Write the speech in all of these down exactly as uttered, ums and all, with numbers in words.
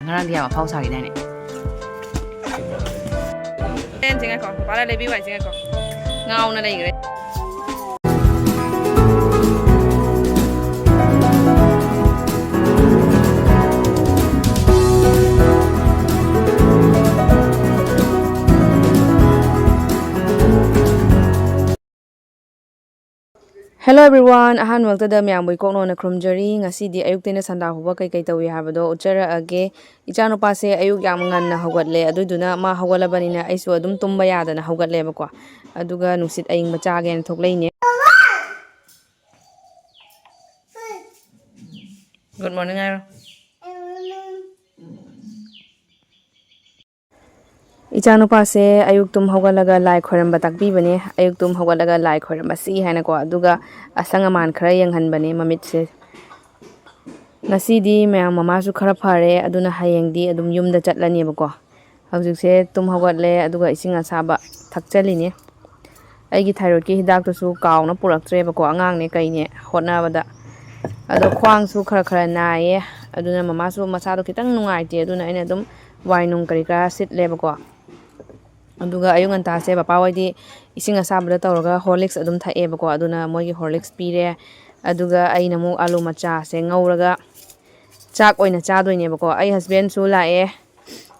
ꯉꯔꯥꯡꯗꯤ ꯌꯥꯝ ꯑꯐꯥꯎ ꯁꯥꯈꯤꯗꯥꯏꯅꯦ? ꯍꯣꯔꯦꯟꯁꯦ ꯉꯥꯏꯈꯣ, ꯄꯄꯥꯅ ꯂꯩꯕꯤꯌꯨ ꯍꯥꯏꯁꯦ ꯉꯥꯏꯈꯣ꯫ ꯉꯥꯎꯅ ꯂꯩꯈ꯭ꯔꯦ꯫ Hello everyone, ꯑꯍꯥꯟꯕꯃꯛꯇꯗ ꯃꯌꯥꯝꯕꯨ ꯏꯀꯣꯛꯅꯣꯅ ꯈꯨꯔꯨꯝꯖꯔꯤ꯫ ꯉꯁꯤꯗꯤ ꯑꯌꯨꯛꯇꯩꯅ ꯁꯟꯗꯥ ꯐꯥꯎꯕ ꯀꯩꯀꯩ ꯇꯧꯏ ꯍꯥꯏꯕꯗꯣ ꯎꯠꯆꯔꯛꯑꯒꯦ꯫ ꯏꯆꯥꯅꯨꯄꯥꯁꯦ ꯑꯌꯨꯛ ꯌꯥꯝ ꯉꯟꯅ ꯍꯧꯒꯠꯂꯦ, ꯑꯗꯨꯗꯨꯅ ꯃꯥ ꯍꯧꯒꯠꯂꯕꯅꯤꯅ ꯑꯩꯁꯨ ꯑꯗꯨꯝ ꯇꯨꯝꯕ ꯌꯥꯗꯅ ꯍꯧꯒꯠꯂꯦꯕꯀꯣ꯫ ꯑꯗꯨꯒ ꯅꯨꯡꯁꯤꯠ ꯑꯌꯤꯡꯕ ꯆꯥꯒꯦꯅ ꯊꯣꯛꯂꯛꯏꯅꯦ꯫ Good morning ꯍꯥꯏꯔꯣ꯫ ꯏꯆꯥꯅꯨꯄꯥꯁꯦ ꯑꯌꯨꯛ ꯇꯨꯝ ꯍꯧꯒꯠꯂꯒ ꯂꯥꯏ ꯈꯣꯏꯔꯝꯕ ꯇꯥꯛꯄꯤꯕꯅꯦ꯫ ꯑꯌꯨꯛ ꯇꯨꯝ ꯍꯧꯒꯠꯂꯒ ꯂꯥꯏ ꯈꯣꯏꯔꯝꯕꯁꯤ ꯍꯥꯏꯅꯀꯣ꯫ ꯑꯗꯨꯒ ꯑꯁꯪ ꯑꯃꯥꯟ ꯈꯔ ꯌꯦꯡꯍꯟꯕꯅꯦ ꯃꯃꯤꯠꯁꯦ꯫ ꯉꯁꯤꯗꯤ ꯃꯌꯥꯝ ꯃꯃꯥꯁꯨ ꯈꯔ ꯐꯔꯦ, ꯑꯗꯨꯅ ꯍꯌꯦꯡꯗꯤ ꯑꯗꯨꯝ ꯌꯨꯝꯗ ꯆꯠꯂꯅꯦꯕꯀꯣ꯫ ꯍꯧꯖꯤꯛꯁꯦ ꯇꯨꯝ ꯍꯧꯒꯠꯂꯦ, ꯑꯗꯨꯒ ꯏꯁꯤꯡ ꯑꯁꯥꯕ ꯊꯛꯆꯜꯂꯤꯅꯦ꯫ ꯑꯩꯒꯤ ꯊꯥꯏꯔꯣꯏꯗꯀꯤ ꯍꯤꯗꯥꯛꯇꯨꯁꯨ ꯀꯥꯎꯅ ꯄꯨꯔꯛꯇ꯭ꯔꯦꯕꯀꯣ, ꯑꯉꯥꯡꯅꯦ ꯀꯩꯅꯦ ꯍꯣꯠꯅꯕꯗ꯫ ꯑꯗꯣ ꯈ꯭ꯋꯥꯡꯁꯨ ꯈꯔ ꯈꯔ ꯅꯥꯏꯌꯦ, ꯑꯗꯨꯅ ꯃꯃꯥꯁꯨ ꯃꯁꯥꯗꯣ ꯈꯤꯇꯪ ꯅꯨꯡꯉꯥꯏꯇꯦ, ꯑꯗꯨꯅ ꯑꯩꯅ ꯑꯗꯨꯝ ꯋꯥꯏ ꯅꯨꯡ ꯀꯔꯤ ꯀꯔꯥ ꯁꯤꯠꯂꯦꯕꯀꯣ꯫ ꯑꯗꯨꯒ ꯑꯌꯨꯛ ꯉꯟꯇꯥꯁꯦ ꯄꯄꯥ ꯍꯣꯏꯗꯤ ꯏꯁꯤꯡ ꯑꯁꯥꯕꯗ ꯇꯧꯔꯒ Horlicks ꯑꯗꯨꯝ ꯊꯛꯑꯦꯕꯀꯣ, ꯑꯗꯨꯅ ꯃꯣꯏꯒꯤ Horlicks ꯄꯤꯔꯦ꯫ ꯑꯗꯨꯒ ꯑꯩꯅ ꯑꯃꯨꯛ ꯑꯥꯂꯨ ꯃꯆꯥꯁꯦ ꯉꯧꯔꯒ ꯆꯥꯛ ꯑꯣꯏꯅ ꯆꯥꯗꯣꯏꯅꯦꯕꯀꯣ꯫ ꯑꯩ husbandꯁꯨ ꯂꯥꯛꯑꯦ꯫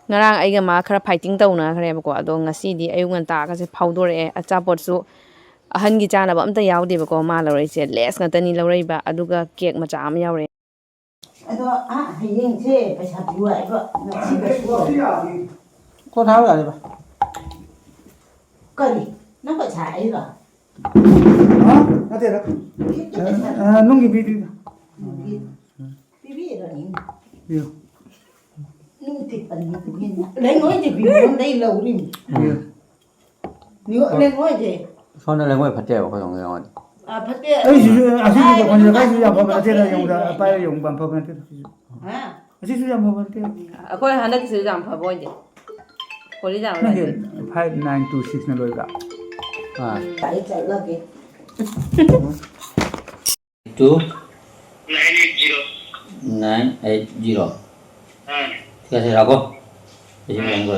ꯉꯔꯥꯡ ꯑꯩꯒ ꯃꯥ ꯈꯔ fighting ꯇꯧꯅꯈ꯭ꯔꯦꯕꯀꯣ, ꯑꯗꯣ ꯉꯁꯤꯗꯤ ꯑꯌꯨꯛ ꯉꯟꯇꯥꯒꯁꯦ ꯐꯥꯎꯗꯣꯔꯛꯑꯦ꯫ ꯑꯆꯥꯄꯣꯠꯁꯨ ꯑꯍꯟꯒꯤ ꯆꯥꯅꯕ ꯑꯝꯇ ꯌꯥꯎꯗꯦꯕꯀꯣ ꯃꯥ ꯂꯧꯔꯛꯏꯁꯦ, Lays ꯉꯥꯛꯇꯅꯤ ꯂꯧꯔꯛꯏꯕ, ꯑꯗꯨꯒ cake ꯃꯆꯥ ꯑꯃ ꯌꯥꯎꯔꯛꯑꯦ꯫ ꯑꯗꯣ, ꯑ, ꯍꯌꯦꯡꯁꯦ ꯄꯩꯁꯥ ꯄꯤꯌꯨ ꯍꯥꯏꯕ, ꯉꯁꯤꯗꯁꯨ꯫ ꯀꯣꯟ ꯊꯥꯕ ꯌꯥꯔꯦꯕ꯫ ꯀꯔꯤ? ꯅꯪ ꯄꯩꯁꯥ ꯍꯥꯏꯔꯣ? ꯍꯥ? ꯅꯠꯇꯦꯗ꯫ ꯅꯪꯒꯤ ꯄꯩꯁꯥ ꯑ, ꯅꯨꯡꯒꯤ ꯄꯤꯗ꯭ꯔꯤꯗ꯫ ꯅꯨꯡꯒꯤ ꯄꯤꯕꯤꯔꯅꯤ꯫ ꯄꯤꯌꯨ꯫ ꯅꯨꯡ ꯇꯤꯛꯄꯅꯤ, ꯂꯩꯉꯣꯏꯗꯤ ꯄꯤꯕꯤꯔꯣ, ꯂꯩ ꯂꯧꯔꯤꯅꯤ꯫ ꯄꯤꯌꯨ꯫ ꯅꯤꯌꯣ-, ꯂꯩꯉꯣꯏꯁꯦ꯫ ꯁꯣꯝꯗ ꯂꯩꯉꯣꯏ ꯐꯠꯇꯦꯕ, ꯑꯩꯈꯣꯏ ꯁꯣꯝꯒꯤ ꯂꯩꯉꯣꯏꯗꯤ꯫ ꯑ, ꯐꯠꯇꯦ꯫ ꯑꯩꯁꯤꯁꯨ, ꯑꯁꯤꯁꯨ ꯍꯥꯏ, ꯀꯩꯅꯣ ꯂꯩꯉꯣꯏ ꯌꯦꯡꯉꯨꯗ, ꯐꯠꯇꯦ꯫ ꯄꯥꯏꯔ ꯌꯦꯡꯉꯨꯗ, ꯌꯥꯝ ꯐꯕ ꯅꯠꯇꯦ ꯁꯤꯁꯨ꯫ ꯍꯥ? ꯑꯁꯤꯁꯨ ꯌꯥꯝ ꯐꯕ ꯅꯠꯇꯦ꯫ ꯑꯩꯈꯣꯏ ꯍꯟꯗꯛꯀꯤꯁꯤꯁꯨ ꯌꯥꯝ ꯐꯕ ꯑꯣꯏꯗꯦ꯫ ꯀꯣꯂꯤ ꯌꯥꯝ ꯅꯪꯒꯤ ꯂꯩꯇꯦ꯫ Five nine two sixꯅ ꯂꯣꯏꯕ꯭ꯔꯥ? ꯑꯥ꯫ ꯑꯩ ꯆꯠꯂꯒꯦ꯫ Two nine eight zero꯫ Nine eight zero꯫ ꯑꯥ꯫ ꯀꯩꯗꯧꯔꯒꯦ? ꯑꯩꯁꯨ ꯌꯦꯡꯒꯦ꯫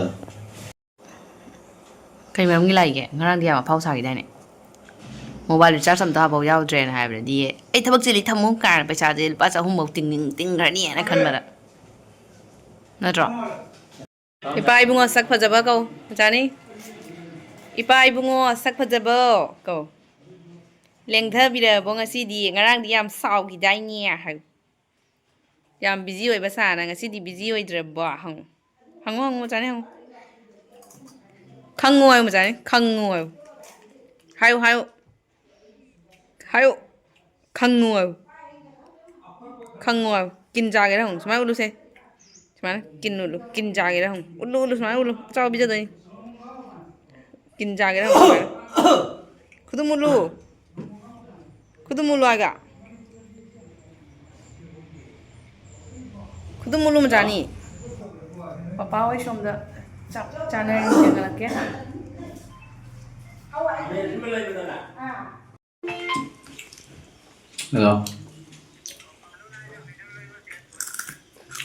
ꯀꯩ ꯃꯔꯝꯒꯤ ꯂꯥꯛꯏꯒꯦ? ꯉꯔꯥꯡꯗꯤ ꯌꯥꯝ ꯑꯐꯥꯎ ꯁꯥꯈꯤꯗꯥꯏꯅꯦ? ꯃꯣꯕꯥꯏꯜ ꯔꯤꯆꯥꯔꯖ ꯑꯝꯇ ꯍꯥꯞꯄꯧ ꯌꯥꯎꯗ꯭ꯔꯦꯅ ꯍꯥꯏꯕꯗꯗꯤ, "ꯑꯩ ꯊꯕꯛ ꯆꯤꯜꯂꯤ, ꯊꯝꯃꯨ" ꯀꯥꯏꯅ ꯄꯩꯁꯥꯁꯦ ꯂꯨꯄꯥ ꯆꯍꯨꯝꯐꯧ ꯇꯤꯡꯅꯤꯡ-, ꯇꯤꯡꯈ꯭ꯔꯅꯤꯅ ꯈꯟꯕꯗ꯫ ꯅꯠꯇ꯭ꯔꯣ? ꯏꯄꯥ ꯏꯕꯨꯡꯉꯣ ꯁꯛ ꯐꯖꯕ ꯀꯧ, ꯃꯆꯥꯅꯤ꯫ ꯏꯄꯥ ꯏꯕꯨꯡꯉꯣ ꯁꯛ ꯐꯖꯕ ꯀꯧ꯫ ꯂꯦꯡꯊꯕꯤꯔꯕꯣ ꯉꯁꯤꯗꯤ? ꯉꯔꯥꯡꯗꯤ ꯌꯥꯝ ꯁꯥꯎꯈꯤꯗꯥꯏꯅꯦ ꯍꯥꯏꯌꯨ꯫ ꯌꯥꯝ ꯕꯤꯖꯤ ꯑꯣꯏꯕ ꯁꯥꯅ ꯉꯁꯤꯗꯤ ꯕꯤꯖꯤ ꯑꯣꯏꯗ꯭ꯔꯕꯣ? ꯍꯪꯉꯨ꯫ ꯍꯪꯉꯨ, ꯍꯪꯉꯨ, ꯃꯆꯥꯅꯤ, ꯍꯪꯉꯨ꯫ ꯈꯪꯉꯨ ꯍꯥꯏꯌꯨ, ꯃꯆꯥꯅꯤ, ꯈꯪꯉꯨ ꯍꯥꯏꯌꯨ꯫ ꯍꯥꯏꯌꯨ, ꯍꯥꯏꯌꯨ꯫ ꯍꯥꯏꯌꯨ꯫ ꯈꯪꯉꯨ ꯍꯥꯏꯌꯨ꯫ ꯈꯪꯉꯨ ꯍꯥꯏꯌꯨ꯫ ꯀꯤꯟ ꯆꯥꯒꯦꯔꯥ ꯍꯪꯉꯨ꯫ ꯁꯨꯃꯥꯏꯅ ꯎꯠꯂꯨꯁꯦ꯫ ꯁꯨꯃꯥꯏꯅ ꯀꯤꯟ ꯎꯠꯂꯨ꯫ ꯀꯤꯟ ꯆꯥꯒꯦꯔꯥ ꯍꯪꯉꯨ꯫ ꯎꯠꯂꯨ, ꯎꯠꯂꯨ, ꯁꯨꯃꯥꯏꯅ ꯎꯠꯂꯨ꯫ ꯑꯆꯥꯄꯣꯠ ꯄꯤꯖꯗꯣꯏꯅꯤ꯫ ꯀꯤꯟ ꯆꯥꯒꯦꯔꯥ ꯍꯪꯉꯨ꯫ ꯈꯨꯗꯨꯝ ꯎꯠꯂꯨ꯫ ꯈꯨꯗꯨꯝ ꯎꯠꯂꯨ ꯍꯥꯏꯒ꯫ ꯈꯨꯗꯨꯝ ꯎꯠꯂꯨ ꯃꯆꯥꯅꯤ꯫ ꯄꯄꯥ ꯍꯣꯏ ꯁꯣꯝꯗ ꯆꯥꯛ ꯆꯥꯅꯔꯤ, ꯌꯦꯡꯍꯜꯂꯛꯀꯦ꯫ ꯍꯜꯂꯣ꯫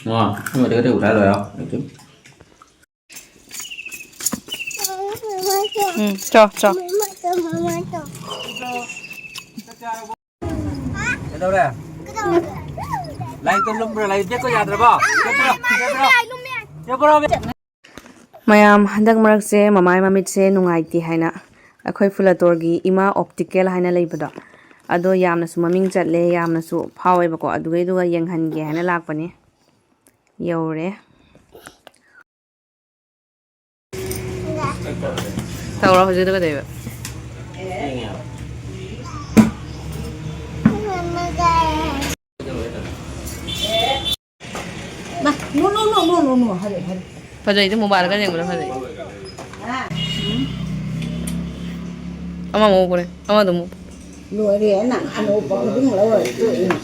ꯑ, ꯅꯪ ꯃꯇꯦꯛ ꯃꯇꯦꯛ ꯎꯊꯥ ꯂꯣꯏꯔꯣ꯫ ꯎꯝ, ꯆꯣ, ꯆꯣ꯫ ꯀꯩꯗꯧꯔꯦ? ꯂꯥꯏꯔꯤꯛꯇꯣ ꯂꯨꯝꯕ꯭ꯔꯣ? ꯂꯥꯏꯔꯤꯛ ꯕꯦꯛꯇꯣ ꯌꯥꯗ꯭ꯔꯕꯣ? ꯕꯦꯛꯇꯣ, ꯕꯦꯛꯇꯣ, ꯕꯦꯛꯇꯣ꯫ ꯃꯌꯥꯝ, ꯍꯟꯗꯛ ꯃꯔꯛꯁꯦ ꯃꯃꯥꯏ ꯃꯃꯤꯠꯁꯦ ꯅꯨꯡꯉꯥꯏꯇꯦ ꯍꯥꯏꯅ ꯑꯩꯈꯣꯏ ꯐꯨꯂꯇꯣꯔꯒꯤ ꯏꯃꯥ ꯑꯣꯞꯇꯤꯀꯦꯜ ꯍꯥꯏꯅ ꯂꯩꯕꯗꯣ, ꯑꯗꯣ ꯌꯥꯝꯅꯁꯨ ꯃꯃꯤꯡ ꯆꯠꯂꯦ, ꯌꯥꯝꯅꯁꯨ ꯐꯥꯎꯋꯦꯕꯀꯣ, ꯑꯗꯨꯒꯩꯗꯨꯒ ꯌꯦꯡꯍꯟꯒꯦ ꯍꯥꯏꯅ ꯂꯥꯛꯄꯅꯦ꯫ ꯌꯧꯔꯦ꯫ ꯇꯧꯔꯣ, ꯍꯧꯖꯤꯛꯇꯣ ꯀꯩꯗꯧꯕ? ꯃꯥ, no, no, no, no, no, no, ꯍꯥꯏꯔꯦ, ꯍꯥꯏꯔꯦ꯫ ꯐꯖꯩꯗ, ꯃꯣꯕꯥꯏꯜꯒ ꯌꯦꯡꯕꯗ ꯐꯖꯩ꯫ ꯑꯥ꯫ ꯑꯃ ꯑꯃꯨꯛ ꯎꯈ꯭ꯔꯦ, ꯑꯃꯗꯣ ꯑꯃꯨꯛ꯫ ꯂꯣꯏꯔꯦ, ꯅꯪ ꯑꯅꯧꯕ ꯈꯨꯗꯤꯡ ꯂꯧꯔ ꯇꯣꯛꯏꯅꯦ꯫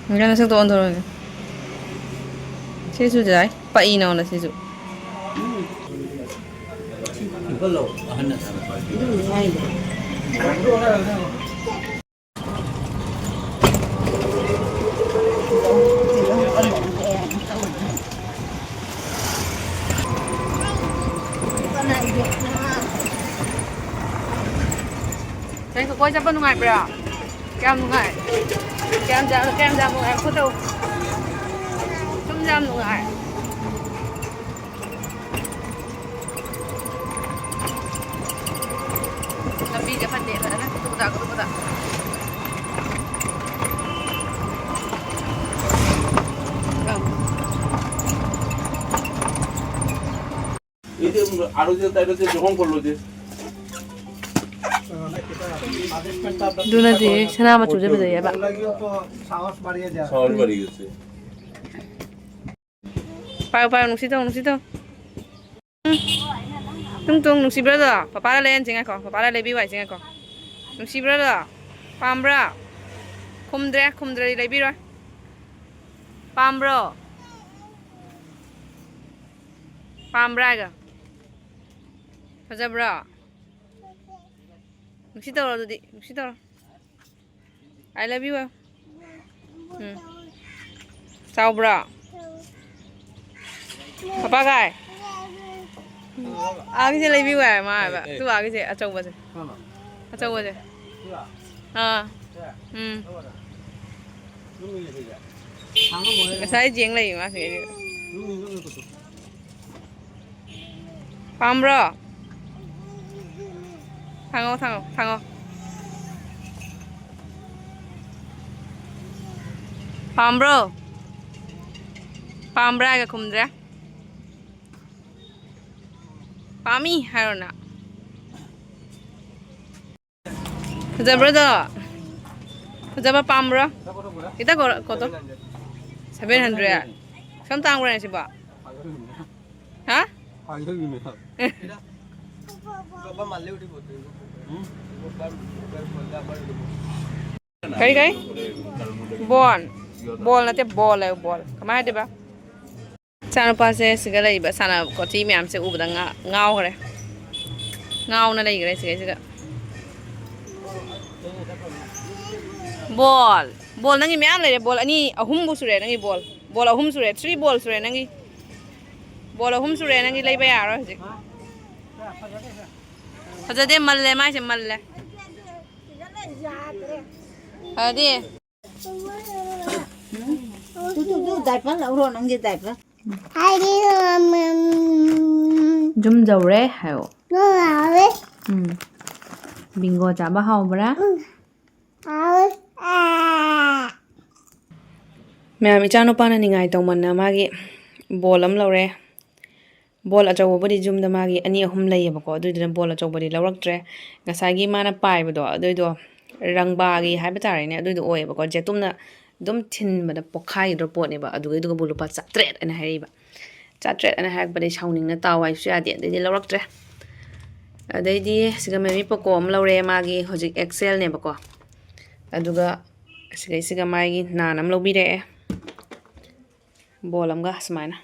ꯅꯪ ꯅꯁꯛꯇꯣ ꯑꯣꯟꯊꯣꯔꯛꯑꯣꯅꯦ꯫ ꯁꯤꯁꯨ ꯌꯥꯏ꯫ ꯄꯛꯏ ꯅꯉꯣꯟꯗ ꯁꯤꯁꯨ꯫ ꯎꯝ꯫ ꯑꯗꯨꯝ ꯍꯥꯏꯗ꯫ ꯀꯣꯏ ꯆꯠꯄ ꯅꯨꯡꯉꯥꯏꯕ꯭ꯔꯥ? ꯀꯌꯥꯝ ꯅꯨꯡꯉꯥꯏ? ꯀꯌꯥꯝ ꯌꯥꯝ, ꯀꯌꯥꯝ ꯌꯥꯝ ꯅꯨꯡꯉꯥꯏ? ꯐꯣꯇꯣ꯫ ꯁꯨꯝ ꯌꯥꯝ ꯅꯨꯡꯉꯥꯏ꯫ ꯂꯝꯕꯤꯁꯦ ꯐꯠꯇꯦ ꯐꯖꯅ꯫ ꯇꯨꯗ, ꯇꯨꯗ꯫ এই যে, উম, আরো যে তাইলে যে গ্রহণ করলো যে। ꯑꯗꯨꯅꯗꯤ ꯁꯅꯥ ꯃꯆꯨꯁꯦ ꯐꯖꯩꯌꯦꯕ꯫ ꯁꯥꯍꯁ ꯕꯥꯔꯤꯌꯦ ꯖꯥ꯫ ꯁꯥꯍꯁ ꯕꯥꯔꯤꯌꯦ ꯖꯥ꯫ ꯄꯥꯏꯌꯨ, ꯄꯥꯏꯌꯨ, ꯅꯨꯡꯁꯤꯠ ꯇꯧ, ꯅꯨꯡꯁꯤꯠ ꯇꯧ꯫ ꯎꯝ꯫ ꯇꯨꯡ, ꯇꯨꯡ, ꯅꯨꯡꯁꯤꯕ꯭ꯔꯥꯗꯣ? ꯄꯄꯥꯗ ꯂꯩꯍꯟꯁꯤ ꯉꯥꯏꯈꯣ, ꯄꯄꯥꯗ ꯂꯩꯕꯤꯌꯨ ꯍꯥꯏꯁꯤ ꯉꯥꯏꯈꯣ꯫ ꯅꯨꯡꯁꯤꯕ꯭ꯔꯥꯗꯣ? ꯄꯥꯝꯕ꯭ꯔꯥ? ꯈꯨꯝꯗ꯭ꯔꯦ, ꯈꯨꯝꯗ꯭ꯔꯗꯤ ꯂꯩꯕꯤꯔꯣꯏ꯫ ꯄꯥꯝꯕ꯭ꯔꯣ? ꯄꯥꯝꯕ꯭ꯔꯥ ꯍꯥꯏꯒ? ꯐꯖꯕ꯭ꯔꯣ? ꯅꯨꯡꯁꯤ ꯇꯧꯔꯣ ꯑꯗꯨꯗꯤ, ꯅꯨꯡꯁꯤ ꯇꯧꯔꯣ꯫ I love you꯫ ꯎꯝ꯫ ꯆꯥꯎꯕ꯭ꯔꯣ? ꯄꯄꯥ ꯀꯥꯏ? ꯎꯝ꯫ ꯑꯥꯒꯤꯁꯦ ꯂꯩꯕꯤꯌꯨ ꯍꯥꯏ ꯃꯥ ꯍꯥꯏꯕ꯫ ꯑꯦ, ꯑꯦ꯫ ꯇꯨ ꯑꯥꯒꯤꯁꯦ ꯑꯆꯧꯕꯁꯦ꯫ ꯀꯅꯥ? ꯑꯆꯧꯕꯁꯦ꯫ ꯇꯨ ꯑꯥ꯫ ꯑꯥ꯫ ꯁꯦ? ꯎꯝ꯫ ꯂꯧꯔ? ꯅꯪꯒꯤꯁꯦ ꯁꯤꯁꯦ? ꯉꯁꯥꯏ ꯌꯦꯡ ꯂꯩ ꯃꯥ ꯁꯤꯗꯩꯁꯤꯗ꯫ ꯅꯪꯒꯤ, ꯅꯪꯒꯤ ꯈꯨꯠꯇꯣ꯫ ꯄꯥꯝꯕ꯭ꯔꯣ? ꯊꯥꯡꯉꯣ, ꯊꯥꯡꯉꯣ, ꯊꯥꯡꯉꯣ꯫ ꯄꯥꯝꯕ꯭ꯔꯣ? ꯄꯥꯝꯕ꯭ꯔꯥ ꯍꯥꯏꯒ ꯈꯨꯝꯗ꯭ꯔꯦ꯫ ꯄꯥꯝꯃꯤ ꯍꯥꯏꯔꯣ ꯅꯪ? ꯐꯖꯕ꯭ꯔꯣꯗꯣ? ꯐꯖꯕ ꯄꯥꯝꯕ꯭ꯔꯣ? ꯏꯇ ꯀꯣ-, ꯀꯣꯠꯇꯣ? Seven hundred? ꯁꯨꯝ ꯇꯥꯡꯕ꯭ꯔꯥꯅꯦ ꯁꯤꯕꯣ? ꯍꯥ? ꯀꯔꯤ, ꯀꯔꯤ? ꯕꯣꯟ꯫ ꯕꯣꯜ ꯅꯠꯇꯦ, ꯕꯣꯜ ꯍꯥꯏꯌꯨ, ꯕꯣꯜ꯫ ꯀꯃꯥꯏ ꯍꯥꯏꯗꯣꯏꯕ? ꯏꯆꯥꯅꯨꯄꯥꯁꯦ ꯁꯤꯒ ꯂꯩꯕ ꯁꯥꯟꯅ ꯈꯣꯠꯊꯤ ꯃꯌꯥꯝꯁꯦ ꯎꯕꯗ ꯉꯥ-, ꯉꯥꯎꯈ꯭ꯔꯦ꯫ ꯉꯥꯎꯅ ꯂꯩꯈ꯭ꯔꯦ ꯁꯤꯒꯩꯁꯤꯗ꯫ ꯕꯣꯜ꯫ ꯕꯣꯜ ꯅꯪꯒꯤ ꯃꯌꯥꯝ ꯂꯩꯔꯦ꯫ ꯕꯣꯜ ꯑꯅꯤ, ꯑꯍꯨꯝꯕꯨ ꯁꯨꯔꯦ ꯅꯪꯒꯤ ꯕꯣꯜ꯫ ꯕꯣꯜ ꯑꯍꯨꯝ ꯁꯨꯔꯦ꯫ Three ball ꯁꯨꯔꯦ ꯅꯪꯒꯤ꯫ ꯕꯣꯜ ꯑꯍꯨꯝ ꯁꯨꯔꯦ ꯅꯪꯒꯤ꯫ ꯂꯩꯕ ꯌꯥꯔꯔꯣꯏ ꯍꯧꯖꯤꯛ꯫ ꯐꯖꯗꯦ, ꯃꯜꯂꯦ ꯃꯥꯏꯁꯦ, ꯃꯜꯂꯦ꯫ ꯐꯗꯤ꯫ ꯇꯨ ꯇꯨ ꯇꯨ ꯗꯥꯏꯄꯔ ꯂꯧꯔꯣ, ꯅꯪꯒꯤ ꯗꯥꯏꯄꯔ꯫ ꯌꯨꯝ ꯌꯧꯔꯦ ꯍꯥꯏꯌꯣ꯫ ꯎꯝ꯫ ꯕꯤꯡꯒꯣ ꯆꯥꯕ ꯍꯥꯎꯕ꯭ꯔꯥ? ꯃꯌꯥꯝ, ꯏꯆꯥꯅꯨꯄꯥꯅ ꯅꯤꯡꯉꯥꯏ ꯇꯧꯃꯟꯅ ꯃꯥꯒꯤ ꯕꯣꯜ ꯑꯃ ꯂꯧꯔꯦ꯫ ꯕꯣꯜ ꯑꯆꯧꯕꯕꯨꯗꯤ ꯌꯨꯝꯗ ꯃꯥꯒꯤ ꯑꯅꯤ ꯑꯍꯨꯝ ꯂꯩꯌꯦꯕꯀꯣ, ꯑꯗꯨꯏꯗꯨꯅ ꯕꯣꯜ ꯑꯆꯧꯕꯗꯤ ꯂꯧꯔꯛꯇ꯭ꯔꯦ꯫ ꯉꯁꯥꯏꯒꯤ ꯃꯥꯅ ꯄꯥꯏꯕꯗꯣ ꯑꯗꯨꯏꯗꯣ ꯔꯪꯕꯥꯒꯤ ꯍꯥꯏꯕ ꯇꯥꯔꯦꯅꯦ, ꯑꯗꯨꯏꯗꯣ ꯑꯣꯏꯌꯦꯕꯀꯣ꯫ ꯖꯦꯇꯨꯝꯅ ꯑꯗꯨꯝ ꯊꯤꯟꯕꯗ ꯄꯣꯛꯈꯥꯏꯒꯗ꯭ꯔ ꯄꯣꯠꯅꯦꯕ, ꯑꯗꯨꯒꯤꯗꯨꯒꯕꯨ ꯂꯨꯄꯥ ꯆꯥꯇ꯭ꯔꯦꯠ ꯑꯅ ꯍꯥꯏꯔꯛꯏꯕ꯫ ꯆꯥꯇ꯭ꯔꯦꯠ ꯑꯅ ꯍꯥꯏꯔꯛꯄꯗꯒꯤ ꯁꯥꯎꯅꯤꯡꯅ ꯇꯥꯎ ꯍꯥꯏꯁꯨ ꯌꯥꯗꯦ, ꯑꯗꯩꯗꯤ ꯂꯧꯔꯛꯇ꯭ꯔꯦ꯫ ꯑꯗꯩꯗꯤ ꯁꯤꯒ ꯃꯦꯃꯤ ꯄꯣꯀꯣ ꯑꯃ ꯂꯧꯔꯦ, ꯃꯥꯒꯤ ꯍꯧꯖꯤꯛ ꯑꯦꯛꯁꯦꯜꯅꯦꯕꯀꯣ꯫ ꯑꯗꯨꯒ ꯁꯤꯗꯩꯁꯤꯒ ꯃꯥꯒꯤ ꯅꯥꯟ ꯑꯃ ꯂꯧꯕꯤꯔꯛꯑꯦ꯫ ꯕꯣꯜ ꯑꯃꯒ ꯁꯨꯃꯥꯏꯅ꯫